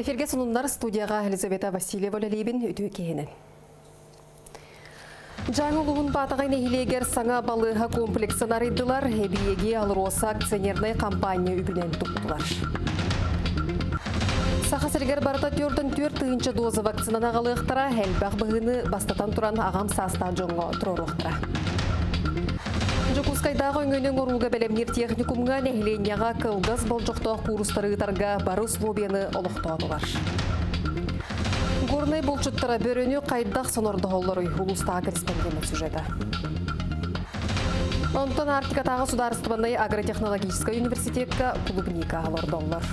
Эфиргэ сонуннар студияға Елизавета Васильева үлэлиибин үтүө киһинэн. Дьааҥы улууһун Баатаҕай нэһилиэгэр саҥа балыыһа комплексын арыйдылар, эбийиэги АЛРОСА акционернай компания үбүнэн туттулар. Саха сиригэр барыта 44 тыһыынча доза вакцинаны аҕалыахтара, элбэх быһыыны бастатан туран аҕам саастаах дьоҥҥо туруоруохтара. Дьокуускайдааҕы өҥөнү оҥорууга бэлэмниир техникумҥа нэһилиэнньэҕэ кылгас болдьохтоох куурустары ыытарга бары условияны олохтоотулар. Горнай булчуттара бөрөнү хайдах сонордоһоллоруй улуустааҕы корреспондент сюжета. Онтон Арктикатааҕы судаарыстыбаннай агротехнологическай университекка клубника олордоллор.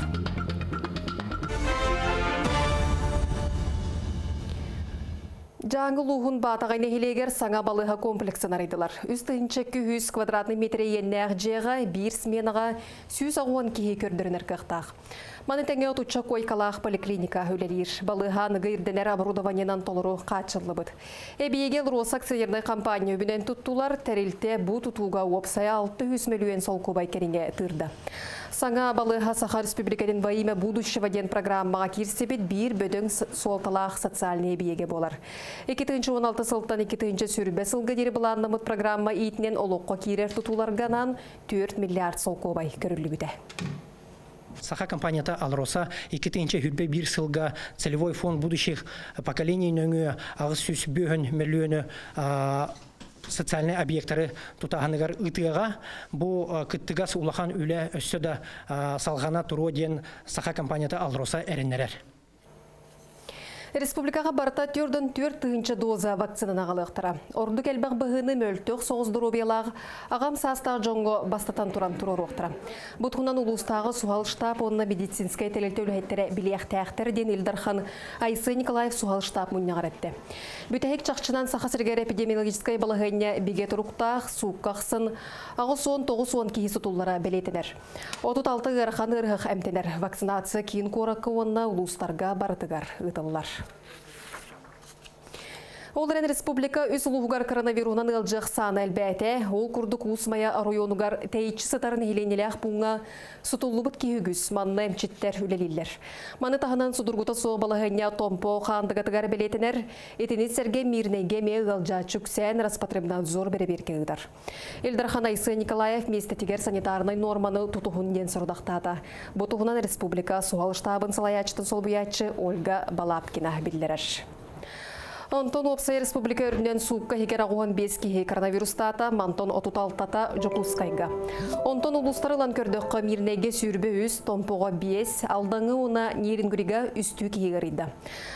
Дьааҥы улууһун Баатаҕай нэһилиэгэр саҥа балыыһа комплексын арыйдылар. 3 200 квадратный метр иэннээх дьиэҕэ биир сменаҕа 110 киһи көрдөрүнэр кыахтаах. Маны тэҥэ отучча куойкалаах поликлиника үлэлиир. Балыыһа аныгы ирдэнэр оборудованиенан толору хааччыллыбыт. Эбийиэги АЛРОСА акционернай компания үбүнэн туттулар. Тэрилтэ бу тутууга уопсайа 600 мөлүйүөн солкуобай кэриҥэ тыырда. Саҥа балыыһа Саха Республикатын «Во имя будущего» диэн программаҕа киирсибит биир бөдөҥ суолталаах социальнай эбийиэгэ буолар. 2016 сылтан 2020 сылга диэри былааннаммыт программа иитинэн олоххо киирэр тутууларга анаан 4 миллиард солкуобай көрүллүбүтэ. Саха компанията АЛРОСА 2021 сылга целевой фонд будущих поколений нөҥүө 805 мөлүйүөнү социальнай объектары тутааһыныгар ыытыаҕа. Бу кыттыгас улахан үлэ өссө да салҕана туруо диэн саха компанията АЛРОСА эрэннэрэр. Республикаҕа барыта 44 тыһыынча доза вакцинаны аҕалыахтара. Ордук элбэх быһыыны мөлтөх соҕус доруобуйалаах аҕам саастаах дьоҥҥо бастатан туран туруоруохтара. Бу туһунан улуустааҕы суһал штаб уонна медицинскэй тэрилтэ үлэһиттэрэ билиэхтээхтэр диэн Ил Дархан Айсен Николаев суһал штаб мунньаҕар эттэ. Бүтэһик чахчынан Саха сиригэр эпидемиологическай балаһыанньа бигэ туруктаах, суукка ахсын 89 киһи сутуллара бэлиэтэнэр. 36 ыарахан ыарыһах эмтэнэр. Вакцинация киин куоракка уонна улуустарга барытыгар ыытыллар. Ол эрэн республика үс улууһугар коронавируһунан ыалдьыах саана элбээтэ. Ол курдук Уус Майа оройуонугар тэйиччи сытар нэһилиэнньэлээх пууҥҥа сутуллубут киһи үгүс, манна эмчиттэр үлэлииллэр. Маны таһынан судургута суох балаһыанньа Томпо Хаандыгатыгар бэлиэтэнэр. Итини сэргэ Мирнэйгэ эмиэ ыалдьааччы үксээн Роспотребнадзор бэрэбиэркэ ыытар. Ил Дархан Айсен Николаев миэстэтигэр санитарнай нуорманы тутуһун диэн сорудахтаата. Бу туһунан республика суһал штабын салайааччытын солбуйааччы Ольга Балабкина биллэрэр. Онтон уопсай республика үрдүнэн суукка иһигэр 85 киһи коронавирустаата, мантон 36-та Дьокуускайга. Онтон улуустары ылан көрдөххө, Мирнэйгэ 23, Томпоҕо 5, Алдаҥы уонна Нерюнгрига үстүү киһи ыарыйда.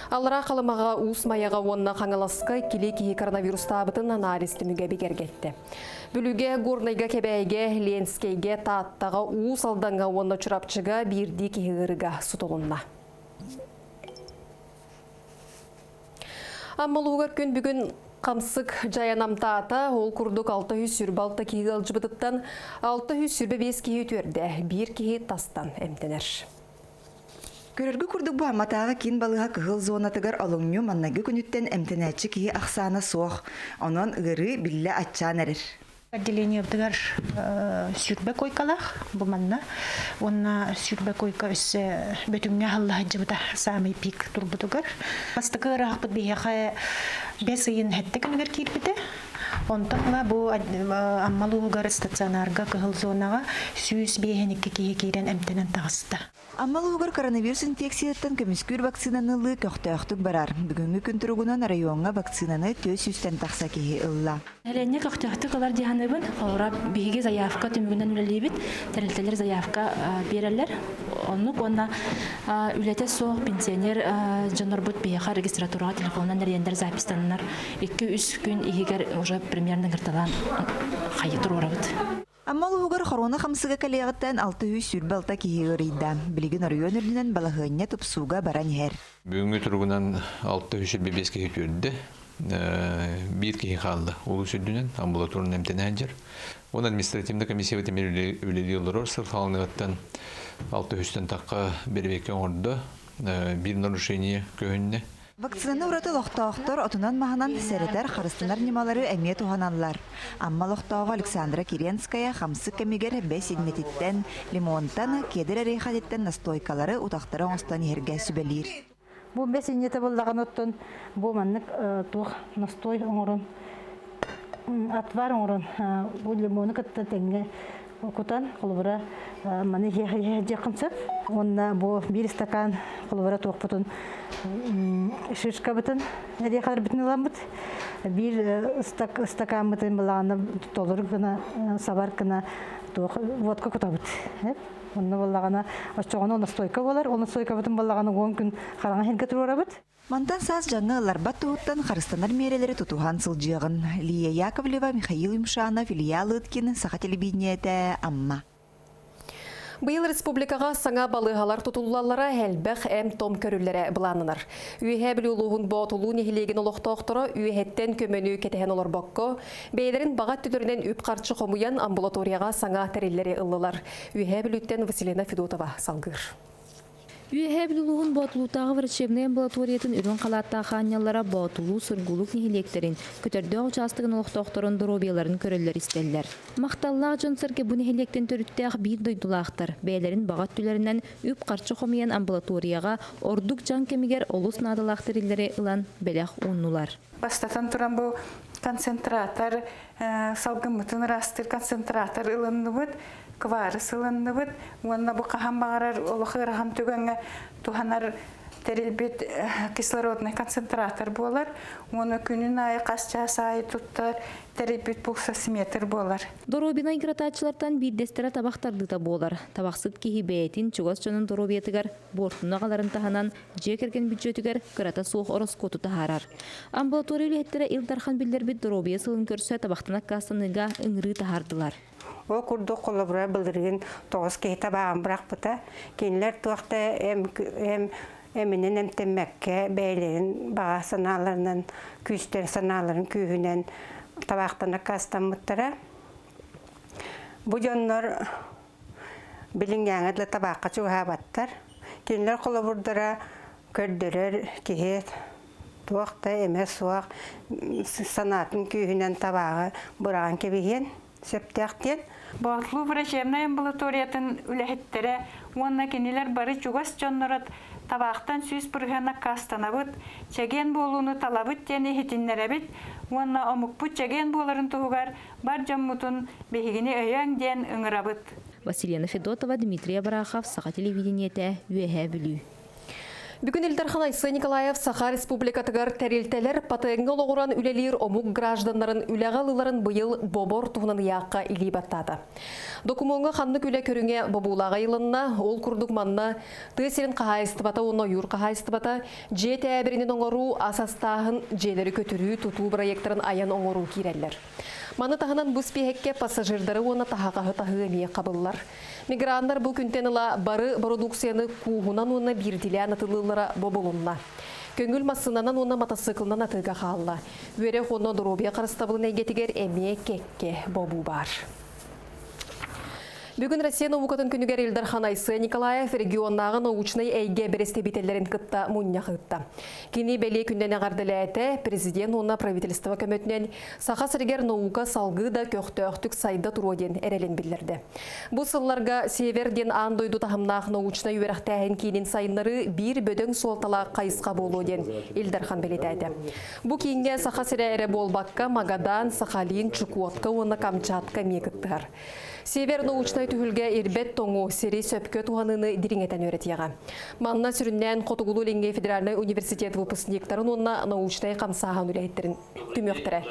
Аллараа Халымаҕа, Уус Майаҕа уонна Хаҥаласка иккилии киһи коронавирустаабытын анализ түмүгэ бигэргэттэ. Бүлүүгэ, Горнайга, Кэбээйгэ, Ленскэйгэ, Тааттаҕа, Уус Алдаҥҥа уонна Чурапчыга биирдии киһи ыарыыга сутулунна. Амма улууһугар күн бүгүн хамсык дьайан амтаата. Ол курдук 626 киһи ыалдьыбытыттан 625 киһи үтүөрдэ, биир киһи тастан эмтэнэр. Көрөргө курдук бу Амматааҕы киин балыыһа кыһыл зонатыгар олунньу маҥнайгы күнүттэн эмтэнээччи киһи ахсаана суох. Онон ыарыы биллэ аччаан эрэр. Отделениебытыгар 20 койкалаах бу манна. Уонна 20 койка өссө Бөтүҥҥэ аһылла сылдьыбыта саамай пик турбутугар. Бастакы ыараахпыт биһиэхэ бэс ыйын сэттэ күнүгэр киирбитэ. Онтон ыла бу Амма улууһугар стационарга кыһыл зонаҕа 152 киһи киирэн эмтэнэн таҕыста. Амма улууһугар коронавирус инфекциятыттан көмүскүүр вакцинаны ылыы көхтөөхтүк барар. Бүгүҥҥү күн туругунан оройуоҥҥа вакцинаны 400-тэн тахса киһи ылла. Нэһилиэнньэ көхтөөхтүк ылар дии саныыбын. Холобура, биһиги заявка түмүгүнэн үлэлиибит. Тэрилтэлэр заявка биэрэллэр. Оннук уонна үлэтэ суох пенсионер дьоннорбут биһиэхэ регистратураҕа телефонунан эрийэннэр запистаннар 2-3 күн иһигэр уже примерно ыҥырталаан хайы туруорабыт. Амма улууһугар хоруона хамсыга кэлиэҕиттэн 626 киһи ыарыйда. Билигин оройуон үрдүнэн балаһыанньа тупсууга баран иһэр. Бүгүҥҥү туругунан 625 киһи үтүөрдэ. Биир киһи хаалла улуус үрдүнэн амбулаторнай эмтэнэ сылдьар. Уонна административнай комиссия эмиэ үлэлии олорор сыл хаалыныгыттан 600-тэн тахха бэрэбиэркэ оҥордо. Биир нарушение көһүннэ. Вакцинаны ураты олохтоохтор отунан-маһынан сэрэтэр, харыстанар ньымалары эмиэ туһаналлар. Амма олохтооҕо Александра Киренская хамсык кэмигэр бэс иннэтиттэн, лимонтан, кедр эриэхэтиттэн настойкалары, утахтары оҥостон иһэргэ сүбэлиир. Бу бэс инньэтэ буоллаҕына оттон бу маннык туох настой оҥорон отвар оҥорон бу лимону кытта тэҥҥэ кутан холобура маны иһиэххин сөп уонна бу биир стакан холобура туохпутун шишкабытын эриэхэлэрбитин ыламмыт биир стакаммытын былаана толору гына сабар гына туох водка кутабыт онно буоллаҕына оччоҕуна настойка буолар ол настойкабытын буоллаҕына уон күн хараҥа иһиргэ туруорабыт. Мантан саас дьаҥҥа ылларбат туһуттан харыстанар миэрэлэри тутуһан сылдьыаҕын. Лия Яковлева, Михаил Юмшанов, Илья Лыткин, Саха телевидениетэ, Амма. Быйыл республикаҕа саҥа балыыһалар тутуллаллара элбэх эм-том көрүллэрэ былааннанар. Үөһээ Бүлүү улууһун Боотулуу нэһилиэгин олохтоохторо үөһэттэн көмөнү кэтэһэн олорбокко, бэйэлэрин баҕа өттүлэринэн үп-харчы хомуйан амбулаторияҕа саҥа тэриллэри ыллылар. Үөһээ Бүлүүттэн Василина Федотова салгыыр. Үөһээ Бүлүү улууһун Боотулуутааҕы врачебнай амбулаториятын үрүҥ халааттаах аанньаллара Боотулуу, Сургуулук нэһилиэктэрин, Көтөрдөөх учаастагын олохтоохторун доруобуйаларын көрөллөр-истэллэр. Махталлаах дьон-сэргэ бу нэһилиэктэн төрүттээх биир дойдулаахтар бэйэлэрин баҕа өттүлэринэн үп-харчы хомуйан амбулаторияҕа ордук дьаҥ кэмигэр олус наадалаах тэриллэри ылан бэлэх ууннулар. Бастатан туран бу концентратор салгыммытын ыраастыыр концентратор ылынныбыт, кварыс ылынныбыт уонна бу хаһан баҕарар олох ыарахан түгэҥҥэ туһанар тэрилбит кислородный концентратор буолар. Уонна күнүн аайы хас чаас аайы туттар тэрилбит пульсосиметр буолар. Доруобунай гратааччылартан биирдэстэрэ табах тардыыта буолар. Табахсыт киһи бэйэтин чугас дьонун доруобуйатыгар буортуну аҕаларын таһынан дьиэ кэргэн бүддьүөтүгэр кырата суох ороскуоту таһаарар. Амбулатория үлэһиттэрэ Ил Дархан биллэрбит доруобуйа сылын көрсө табахтан аккаастаныыга ыҥырыы таһаардылар. Ол курдук холобура былырыын тоҕус киһи табааҕын бырахпыта. Кинилэр туох да эм, эм эминэн эмтэммэккэ бэйэлэрин баҕа санааларынан, күүстэр санааларын күүһүнэн табаахтан аккаастаммыттара. Бу дьоннор билиҥҥээҥи да табаахха чугаһаабаттар. Кинилэр холобурдара көрдөрөр киһи туох да эмэ суох санаатын күүһүнэн табааҕы быраҕан кэбиһиэн сөптөөх диэн. Боотулуу врачебнай амбулаториятын үлэһиттэрэ уонна кинилэр бары чугас дьонноро табаахтан 100% аккаастанабыт, чэгиэн буолууну талабыт диэн иһитиннэрэбит уонна омукпут чэгиэн буоларын туһугар бар дьоммутун биһигини өйөөҥ диэн ыҥырабыт. Василена Федотова, Дмитрий Абрахов, Саха телевидениетэ, Үөһээ Бүлүү. Бүгүн Ил Дархан Айсен Николаев Саха Республикатыгар тэрилтэлэр патеҥҥа олоҕуран үлэлиир омук гражданнарын үлэҕэ ылыыларын быйыл бобор туһунан ыйаахха илии баттаата. Докумуоҥҥа ханнык үлэ көрүҥэ бобуулааҕа ыйылынна, ол курдук манна тыа сирин хаһаайыстыбата уонна ойуур хаһаайыстыбата, дьиэ тээбиринин оҥоруу, ас астааһын, дьиэлэри көтүрүү, тутуу бырайыактарын айан оҥоруу киирэллэр. Маны таһынан бу испииһэккэ пассажирдары уонна таһаҕаһы таһыы эмиэ хабыллар. Миграннар бу күнтэн ыла бары бородууксуйаны кууһунан уонна биирдиилээн атылыыллара бобулунна. Көҥүл массыынанан уонна матасыыкылынан атыыга хаалла. Үөрэх уонна доруобуйа харыстабылын эйгэтигэр эмиэ кэккэ бобуу баар. Бүгүн Россия наукатын күнүгэр Ил Дархан Айсен Николаев регионнааҕы научнай эйгэ бэрэстэбиитэллэрин кытта мунньах ыытта. Кини бэлиэ күнүнэн эҕэрдэлээтэ, президент уонна правительство көмөтүнэн Саха сиригэр наука салгыы да көхтөөхтүк сайда туруо диэн эрэлин биллэрдэ. Бу сылларга Север диэн аан дойду таһымнаах научнай үөрэхтээһин киинин сайыннарыы биир бөдөҥ суолталаах хайысха буолуо диэн Ил Дархан бэлиэтээтэ. Бу кииҥҥэ Саха сирэ эрэ буолбакка, Магадан, Сахалин, Чукотка уонна Камчатка эмиэ кыттыһар. Север научнай түһүлгэ ирбэт тоҥу сири сөпкө туһаныыны дириҥэтэн үөрэтиэҕэ. Манна сүрүннээн Хотугулуу-Илиҥҥи федеральнай университет выпускниктарын уонна научнай хамсааһын үлэһиттэрин түмүөхтэрэ.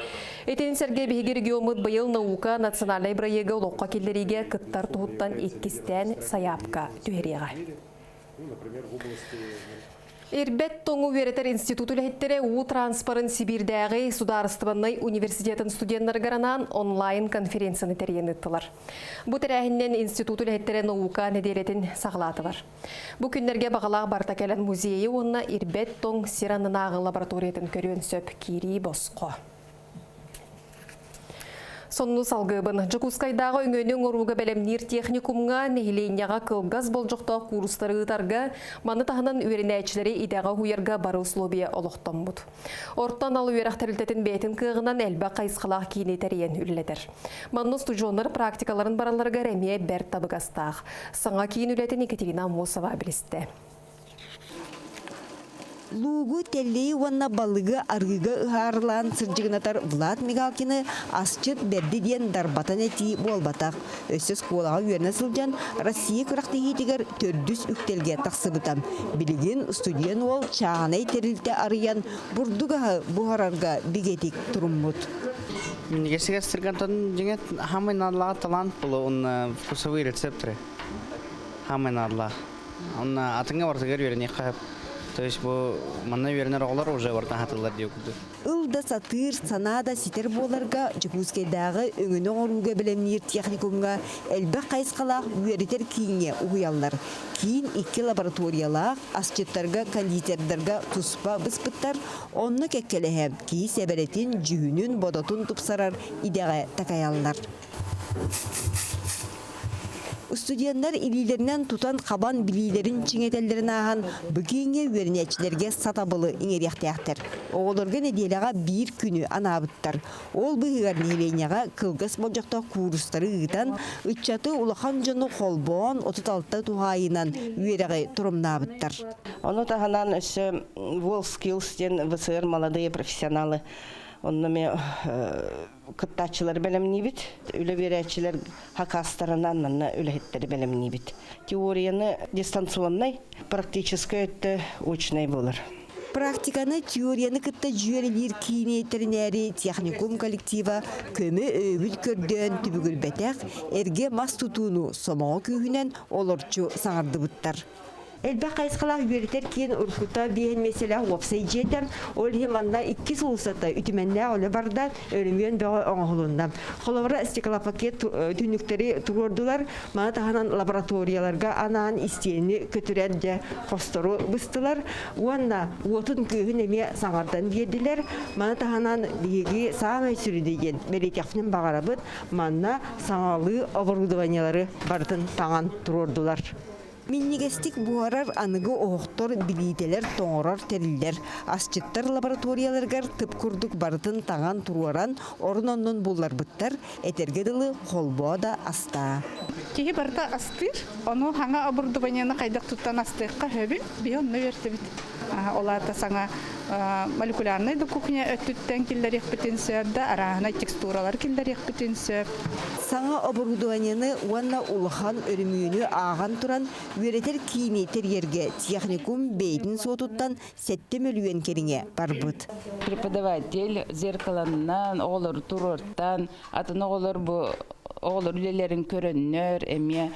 Итини сэргэ биһиги региоммут быйыл наука национальнай бырайыагы олоххо киллэриигэ кыттар туһуттан иккистээн сайаапка түһэриэҕэ. Ирбэт тоҥу үөрэтэр институт үлэһиттэрэ уу транспорын Сибиирдээҕи судаарыстыбаннай университетын студеннарыгар анаан онлайн-конференцияны тэрийэн ыыттылар. Бу тэрээһиннэн институт үлэһиттэрэ наука нэдиэлэтин саҕалаатылар. Бу күннэргэ баҕалаах барыта кэлэн музейы уонна ирбэт тоҥ сир аннынааҕы лабораториятын көрүөн сөп киирии босхо. Сонуну салгыыбын. Дьокуускайдааҕы өҥөнү оҥорууга бэлэмниир техникумҥа нэһилиэнньэҕэ кылгас болдьохтоох куурустары ыытарга, маны таһынан үөрэнээччилэри идэҕэ уһуйарга бары условия олохтоммут. Орто анал үөрэх тэрилтэтин бэйэтин кыаҕынан элбэх хайысхалаах киини тэрийэн үлэлэтэр. Манна устудьуоннар практикаларын баралларыгар эмиэ бэрт табыгастаах. Саҥа киин үлэтин Екатерина Аммосова билистэ. Луугу, тэллэйи уонна балыгы арыыга ыһаарылаан сырдьыгынатар Влад Мигалкины асчыт бэрди диэн дарбатан этии буолбатах. Өссө оскуолаҕа үөрэнэ сылдьан Россия күрэхтэһиитигэр төрдүс үктэлгэ тахсыбыта. Билигин студент уол чааһынай тэрилтэ арыйан бурдук аһы буһарарга бигэтик туруммут. Минньигэсигэр сыргантан дьиҥэ хамай наадалаах талант было он вкусовые рецепторы хамай наадалаах. Онно атыҥҥа барытыгар үөрэниэххэ сөп. То есть бу манна үөрэнэр оҕолор уже барытын хатыллар диye курдук. Ыл да сатыыр, санаа да ситэр буоларга Дьокуускайдааҕы өҥөнү оҥорууга бэлэмниир техникумҥа элбэх хайысхалаах үөрэтэр кииҥҥэ уһуйаллар. Киин икки лабораториялаах, асчыттарга, кондитердарга туспа быспыттар, онно кэккэлэһэ киһи сэбэрэтин, дьүһүнүн, бодотун тупсарар идэҕэ такайаллар. Студеннар илиилэринэн тутан-хабан билиилэрин чиҥэтэллэрин ааһан, бу кииҥҥэ үөрэнээччилэргэ сатабылы иҥэриэхтээхтэр. Оҕолорго нэдиэлэҕэ биир күнү анаабыттар. Ол быыһыгар нэһилиэнньэҕэ кылгас болдьохтоох куурустары ыытан, ыччаты улахан дьону холбоон 36 туһаайынан үөрэҕи торумнаабыттар. Ону таһынан өссө WorldSkills диэн ВСР молодые профессионалы онно эмиэ кыттааччылары бэлэмниибит. Үлэ биэрээччилэр хакастарынан манна үлэһиттэри бэлэмниибит. Теорияны дистанционнай, практическай өттө очнай буолар. Практиканы теорияны кытта дьүөрэлиир киини тэринээри техникум коллектива көмө өйөбүл көрдөөн түбүгүрбэтэх, эргэ мас тутууну сомоҕо күүһүнэн олорчу саҥардыбыттар. Элбэх хайысхалаах үөрэтэр киин уруккута биэһин миэстэлээх уопсай дьиэтэ. Ол иһин манна икки суулуссата үтүмэннээх үлэ барда, өрөмүөн бөҕө оҥоһулунна. Холобура, стеклопакет түннүктэри туруордулар, маны таһынан лабораторияларга анаан истиэнни көтүрэр дьэ хостору быстылар уонна уотун күүһүн эмиэ саҥардан биэрдилэр. Маны таһынан биһиги саамай сүрүнэ диэн бэлиэтиэхпитин баҕарабыт, манна саҥалыы оборудованиелары барытын таҥан туруордулар. Минньигэстик буһарар аныгы оһохтор, билиитэлэр, тоҥорор тэриллэр. Асчыттар лабораторияларыгар тып курдук барытын таҥан туруоран, орун-оннун булларбыттар, этэргэ дылы холбоо да астаа. Киһи барыта астыыр, ону хаҥа оборудованиены хайдах туттан астыахха сөбүн биһи онно үөртэбит. Ол аата саҥа молекулярнай да кухня өттүттэн киллэриэхпитин сөп да, арааһынай текстуралары киллэриэхпитин сөп. Саҥа оборудованиены уонна улахан өрөмүөнү ааҕан туран, үөрэтэр киини тэрийэргэ техникум бэйэтин суотуттан сэттэ мөлүйүөн кэриҥэ барбыт. Преподаватель зеркаланнан, оҕолору туруортан, атын оҕолор бу оҕолор үлэлэрин көрөннөр эмиэ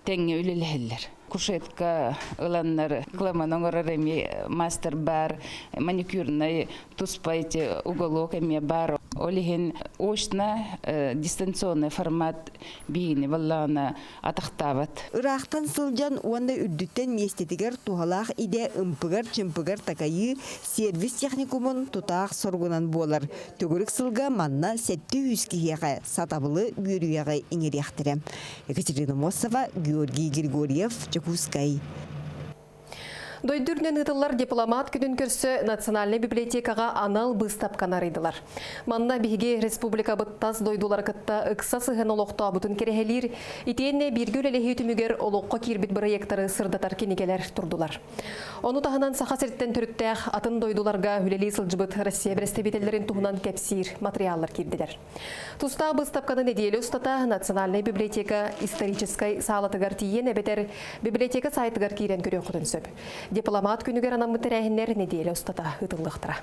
тэҥҥэ үлэлэһэллэр. Кушетка ыланнар кыламан оҥорор эмиэ мастер бар, маникюрнай туспа эти уголок эмиэ бар. Ол иһин очно дистанционный формат биһигини баллаҕына атахтаабат. Ыраахтан сылдьан уонна үрдүттэн миэстэтигэр туһалаах идэ ымпыгар-чымпыгар такайыы сервис техникумун тутаах соругунан буолар. Төгүрүк сылга манна 700 киһиэхэ сатабылы үөрүйэҕи иҥэриэхтэрэ. Екатерина Мосова, Георгий Григорьев, Дьокуускай. Дойду үрдүнэн ыытыллар дипломат күнүн көрсө Национальнай библиотекаҕа анал быыстапканы арыйдылар. Манна биһиги республикабыт тас дойдулары кытта ыкса сыһыан олохтообутун кэрэһэлиир, итиэннэ бииргэ үлэлэһии түмүгэр олоххо киирбит бырайыактары сырдатар кинигэлэр турдулар. Ону таһынан Саха сириттэн төрүттээх атын дойдуларга үлэлии сылдьыбыт Россия бэрэстэбиитэллэрин туһунан кэпсиир матырыйааллар киирдилэр. Тустаах быыстапканы нэдиэлэ устата Национальнай библиотека историческай саалатыгар тиийэн эбэтэр библиотека сайтыгар киирэн көрүөххүтүн сөп. Дипломат күнүгэр анаммыт тэрээһиннэр нэдиэлэ устата ыытыллыахтара.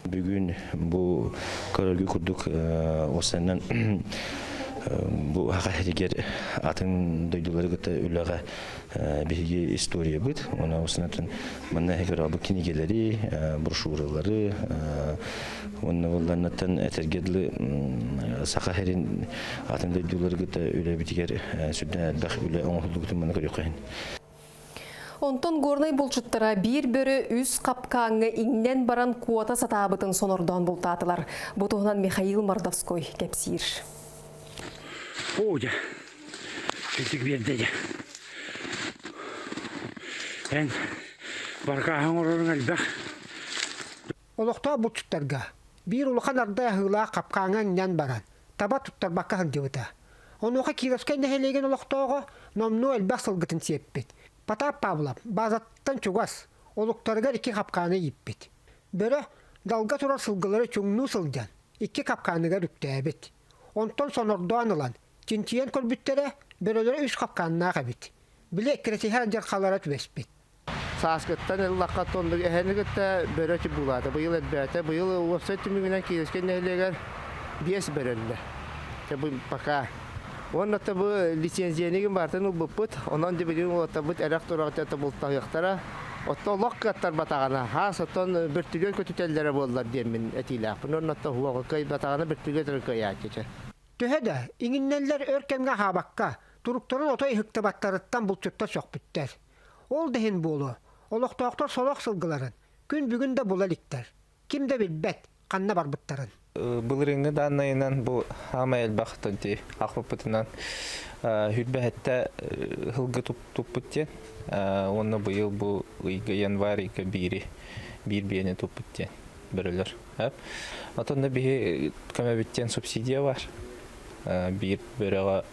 Бүгүн бу көрөргө курдук осеннан бу хаха сиригэр атын дойдулары кытта үлэҕэ биһиги историябыт. Уонна осеннан манна көрө бу кинигэлэри, брошюралары Уонна буолларнаттан этэргэ дылы саха сирин атын дойдуларга да үлэбитигэр сүрдээх элбэх үлэ оҥоһуллубутун маны көрүөххэ иһин. Онтон Горнай булчуттара биир бөрө үс капкааҥҥа иҥнэн баран куота сатаабытын сонордоон бултаатылар. Бу туһунан Михаил Мордовской кэпсиир. Оо, дьэ, ситик биэрдэ дьэ. Эн баркааһын оҥороруҥ элбэх. Олохтоох булчуттарга биир улахан ардай аһыылаах хапкааҥҥа иҥнэн баран, таба туттарбакка сылдьыбыта. Онуоха Кировскай нэһилиэгин олохтооҕо номнуо элбэх сылгытын сиэппит. Потап Павлов баазаттан чугас, олуктарыгар икки хапкааны ииппит. Бөрө далга турар сылгылары чуҥнуу сылдьан, икки хапкааныгар үктээбит. Онтон сонордоон ылан, чинчийэн көрбүттэрэ, бөрөлөрө үс хапкааннаах эбит. Били эккирэтиһэр алдьархалара түбэспит. Сааскыттан ыллахха оннук эһэни кытта бөрө чубуулаата. Быйыл элбээтэ. Быйыл уопсай түмүгүнэн Кировскай нэһилиэгэр биэс бөрөллө. Бу пока. Уонна бу лицензиянигин барытын ылбыппыт. Онон билигин уолаттарбыт эрэх турах бултаһыахтара. Отто олох кыаттарбатаҕына, хаас оттон бөртүлүөн көтүтэллэрэ буоллар диэммин этиилээхпин. Онно хуоҕа кыайбатаҕына бөртүлүөт кыайааччы. Төһө да иҥиннэллэр өр кэмҥэ аһаабакка, туруктарын отой ыһыктыбаттарыттан булчуттар сөхпүттэр. Ол да иһин буолуо, олохтоохтор сорох сылгыларын күн бүгүн да була иликтэр. Ким да билбэт, ханна барбыттарын. Былырыыҥҥы дааннайынан бу хаамай элбэх тонти ахпыппытынан хүрбэһэттэ сылгы туппут диэн уонна быйыл бу ыйга январь ыйга биири биир биэни туппут диэн бөрөлөр. Отон да биһи көмөбүттэн субсидия бар. Биир бөрөҕө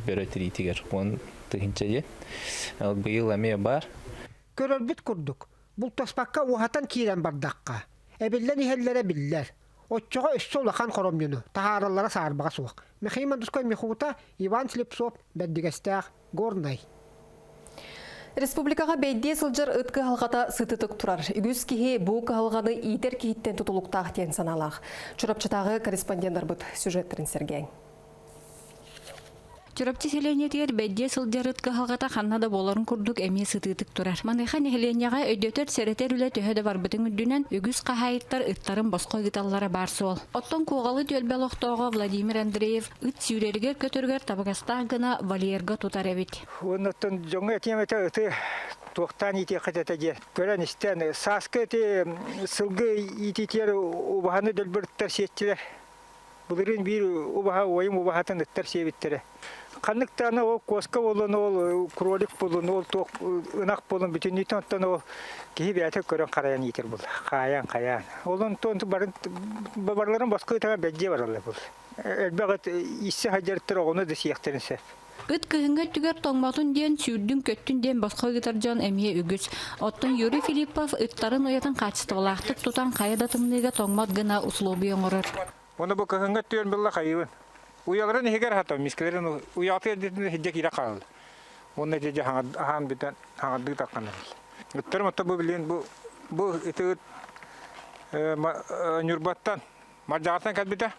бөрө тириитигэр уон тыһыынча диэн. Быйыл эмиэ бар. Көрөрбүт курдук, бултаспакка уһатан киирэн бардахха, эбиллэн иһэллэрэ биллэр. Оччоҕо өссө улахан хоромньуну таһаараллара саарбаҕа суох. Михаил Мандускай Михута, Иван Слепцов, Бэрдигэстээх, Горнай. Республикаҕа бэйдиэ сылдьар ыт кыһалҕата сытытык турар. Үгүс киһи бу кыһалҕаны иитэр киһиттэн тутулуктаах диэн санаалаах. Чурапчытааҕы корреспонденнарбыт сюжеттэрин сэргээҥ. Чурапчы сэлиэнньэтигэр бэйдиэ сылдьар ыт кыһалҕата ханна да буоларын курдук эмиэ сытыытык турар. Маныаха нэһилиэнньэҕэ өйдөтөр сэрэтэр үлэ төһө да барбытын үрдүнэн, үгүс хаһаайыттар ыттарын босхо ыыталлара баар суол. Оттон Куоҕалы түөлбэ олохтооҕо Владимир Андреев ыт сүүрэригэр-көтөрүгэр табыгастаах гына вольерга тутар эбит. Оннуттан дьоҥҥо этиэм этэ ыты туохтаан иитиэххит этэ диэн көрөн-истэн сааскы эти сылгы иитиитигэр убаһаны дөлбөрүттэр сиэччилэр. Былырыын биир убаһа уойум убаһатын ыттар сиэбиттэрэ. Ханнык даҕаны ол куоска буоллун, ол кролик буоллун, ол туох ынах буоллун бүтүннүүтүн оттон ол киһи бэйэтэ көрөн харайан иитэр буолла. Хаайан, хайаан. Ол онтон барын барыларын босхо ытаҕа бэдьиэ бараллар буолла. Элбэх ыт иссе сылдьарыттар оҕону да сиэхтэрин сөп. Ыт кыһыҥҥы өттүгэр тоҥмотун диэн, сүүрдүн-көттүн диэн босхо ыытар дьон эмиэ үгүс. Оттон Юрий Филиппов ыттарын уйатын хаачыстыбалаахтык тутан хайа да тымныыга тоҥмот гына усулуобуйа оҥорор. Уонна бу кыһыҥҥы өттүгэр булла хайыыбын. Уйаларын иһигэр хата мискэлэрин уйаҕатыгар эрдэтинэ иһирдьэ киирэ хаалла. Уонна дьэ аһаан бүтэн хаҥардыы таххан эрэл. Ыттарым отто бу билигин бу бу ити ыт Ньурбаттан Мардьаҕаттан кэлбитэ.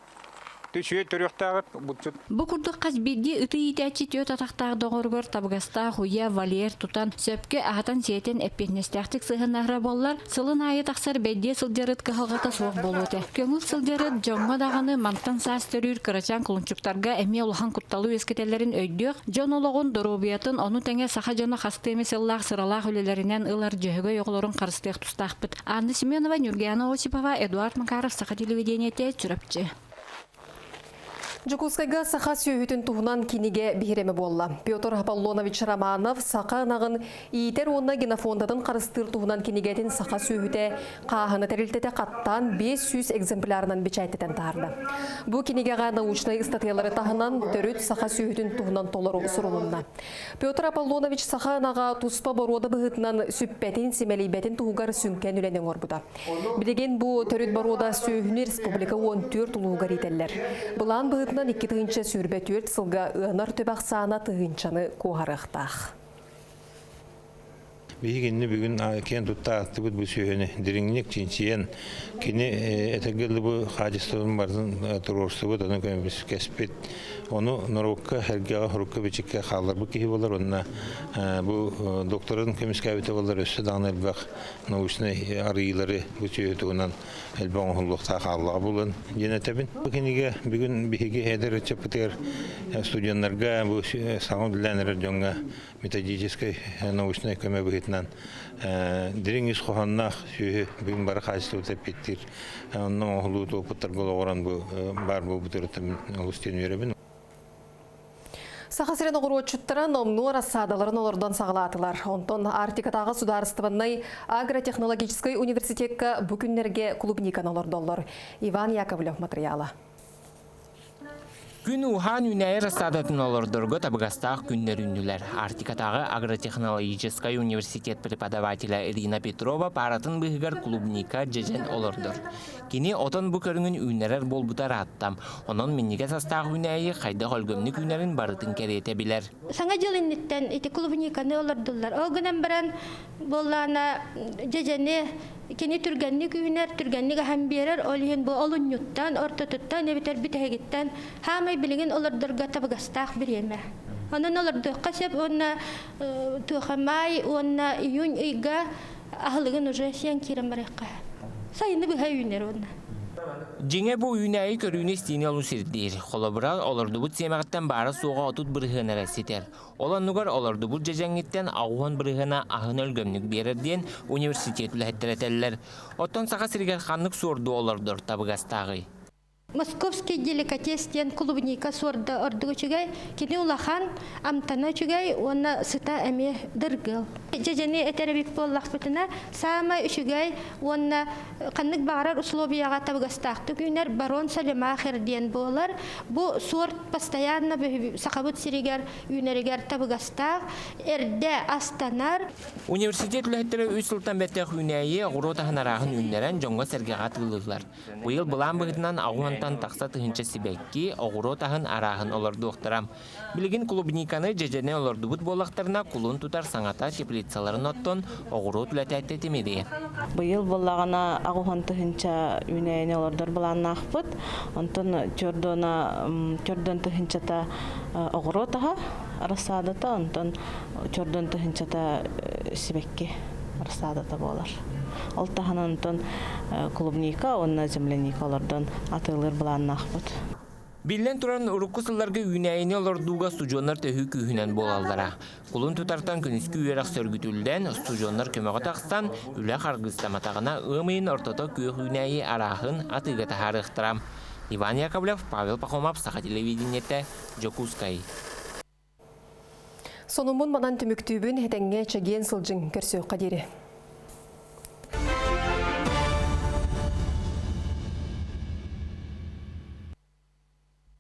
Үчүгэй төрүөхтээҕит булчут. Бу курдук хас биирдии ыты иитээччи түөрт атахтаах доҕоругар табыгастаах уйа, вольер тутан, сөпкө аһатан-сиэтэн эппиэтинэстээхтик сыһыаннаһара буоллар, сылын аайы тахсар бэйдиэ сылдьар ыт кыһалҕата суох буолуо этэ. Көҥүл сылдьар ыт дьоҥҥо даҕаны мантан саас төрүүр кырачаан кулунчуктарга эмиэ улахан кутталы үөскэтэллэрин өйдүөх, дьон олоҕун, доруобуйатын, ону тэҥэ саха дьоно хастыы эмэ сыллаах сыралаах үлэлэринэн ылар дьөһөгөй оҕолорун харыстыах тустаахпыт. Анна Семенова, Нюргиана Осипова, Эдуард Макаров, Саха телевидениетэ, Чурапчы. Дьокуускайга саха сүөһүтүн туһунан кинигэ биһирэмэ буолла. Петр Аполлонович Романов саха ынаҕын иитэр уонна генофондатын харыстыыр туһунан кинигэтин саха сүөһүтэ хааһына тэрилтэтэ хаттаан 500 экземплярынан бэчээттэтэн таһаарда. Бу кинигэҕэ научнай ыстатыйалары таһынан төрүт саха сүөһүтүн туһунан толору сурулунна. Петр Аполлонович саха ынаҕа туспа боруода быһыытынан сүппэтин, симэлийбэтин туһугар сүҥкэн үлэни оҥорбута. Билигин бу төрүт боруода сүөһүнү республика 14 улууһугар иитэллэр. Былаан быһыытынан 2024 сылга ыанар төбө ахсаана тыһыынчаны куоһарыахтаах. Биһигинни бүгүн киэн тутта аттыбыт бу сүөһүнү дириҥник чинчийэн, кини этэргэ дылы бу хаачыстыбатын барытын туруорсубут, ону көмүскэспит, ону норуокка, эргэҕэ, сурукка-бичиккэ хаалларбыт киһи буолар уонна бу докторын көмүскээбитэ буоллар өссө даҕаны элбэх научнай арыйыылары бу сүөһү туһунан элбэх оҥоһуллуохтаах хааллаҕа буолан диэн этэбин. Бу кинигэ бүгүн биһиги эдэр ыччаппытыгар студеннарга бу саҥа үлэлээн эрэр дьоҥҥо методическай научнай көмө быһыытынан быһыытынан дириҥ ис хоһоонноох сүөһү бүгүн бары хаачыстыбата эппиэттиир. Онно оҥоһуллубут опыттарга олоҕуран бу баар буолбутуттан олус диэн үөрэбин. Саха сирин оҕуруотчуттара номнуо рассадаларын олордон саҕалаатылар. Онтон Арктикатааҕы судаарыстыбаннай агротехнологическай университекка бу күннэргэ клубниканы олордоллор. Иван Яковлев матырыйаала. Күн уһаан үүнээйи рассадатын олордорго табыгастаах күннэр үүннүлэр. Арктикатааҕы агротехнологическай университет преподавателэ Ирина Петрова пааратын быыһыгар клубника дьэдьэн олордор. Кини отон бу көрүҥүн үүннэрэр буолбута ыраатта. Онон минньигэс астаах үүнээйи хайдах өлгөмнүк үүнэрин барытын кэриэтэ билэр. Саҥа дьыл инниттэн ити клубниканы олордуллар. Ол гынан баран буоллаана дьэдьэни Кини түргэнник үүнэр, түргэнник аһан биэрэр, ол иһин бу олунньуттан, ортотуттан эбэтэр бүтэһигиттэн хаамай билигин олордорго табыгастаах бириэмэ. Онон олордуохха сөп уонна туоха маай уонна июнь ыйга аһылыгын уже сиэн киирэн барыахха. Сайыны быһа үүнэр уонна. Дьиҥэ бу үүнээйи көрүүнү-истиини олус ирдиир. Холобура, олордубут сиэмэҕиттэн баара-суоҕа 30% эрэ ситэр. Ол оннугар олордубут дьэдьэҥҥиттэн 80 бырыһыана аһын өлгөмнүк биэрэр диэн университет үлэһиттэрэ этэллэр. Оттон Саха сиригэр ханнык суорду олордор табыгастааҕый? Московский деликатес диэн клубника суорда ордук үчүгэй. Кини улахан, амтана үчүгэй уонна сыта эмиэ дыргыл. Дьэдьэни этэр эбит буоллахпытына, саамай үчүгэй уонна ханнык баҕарар условияҕа табыгастаахтык үүнэр барон Салемахер диэн буолар. Бу суорт постоянно Сахабыт сиригэр үүнэригэр табыгастаах, эрдэ астанар. Университет үлэһиттэрэ үс сылтан бэттэх үүнээйи оҕуруот аһын арааһын үүннэрэн дьоҥҥо-сэргэҕэ атыылыыллар. Быйыл былаан быһыытынан 80-тан тахса тыһыынча сибэкки, оҕуруот аһын арааһын олордуохтара. Билигин клубниканы, дьэдьэни олордубут буоллахтарына, кулун тутар саҥата теплицаларын оттон оҕуруот үлэтэ тэтимириэ. Быйыл буоллаҕына аҕуһан тыһыынча үүнээйини олордор былааннаахпыт. Онтон чордона чордон тыһыынчата оҕуруот аһа рассадата, онтон чордон тыһыынчата сибэкки рассадата буолар. Ол таһынан онтон клубника уонна земляника олордон атыылыыр былааннаахпыт. Биллэн туран, урукку сылларга үүнээйини олордууга устудьуоннар төһүү күүһүнэн буолаллара. Кулун тутартан күнүскү үөрэх сөргүтүллэн, устудьуоннар көмөҕө тахсан, үлэ харгыстаматаҕына ыам ыйын ортото күөх үүнээйи арааһын атыыга таһаарыахтара. Иван Яковлев, Павел Пахомов, Саха телевидениетэ, Дьокуускай. Сонуммун манан түмүктүүбүн, этэҥҥэ чэгиэн сылдьыҥ, көрсүөххэ диэри.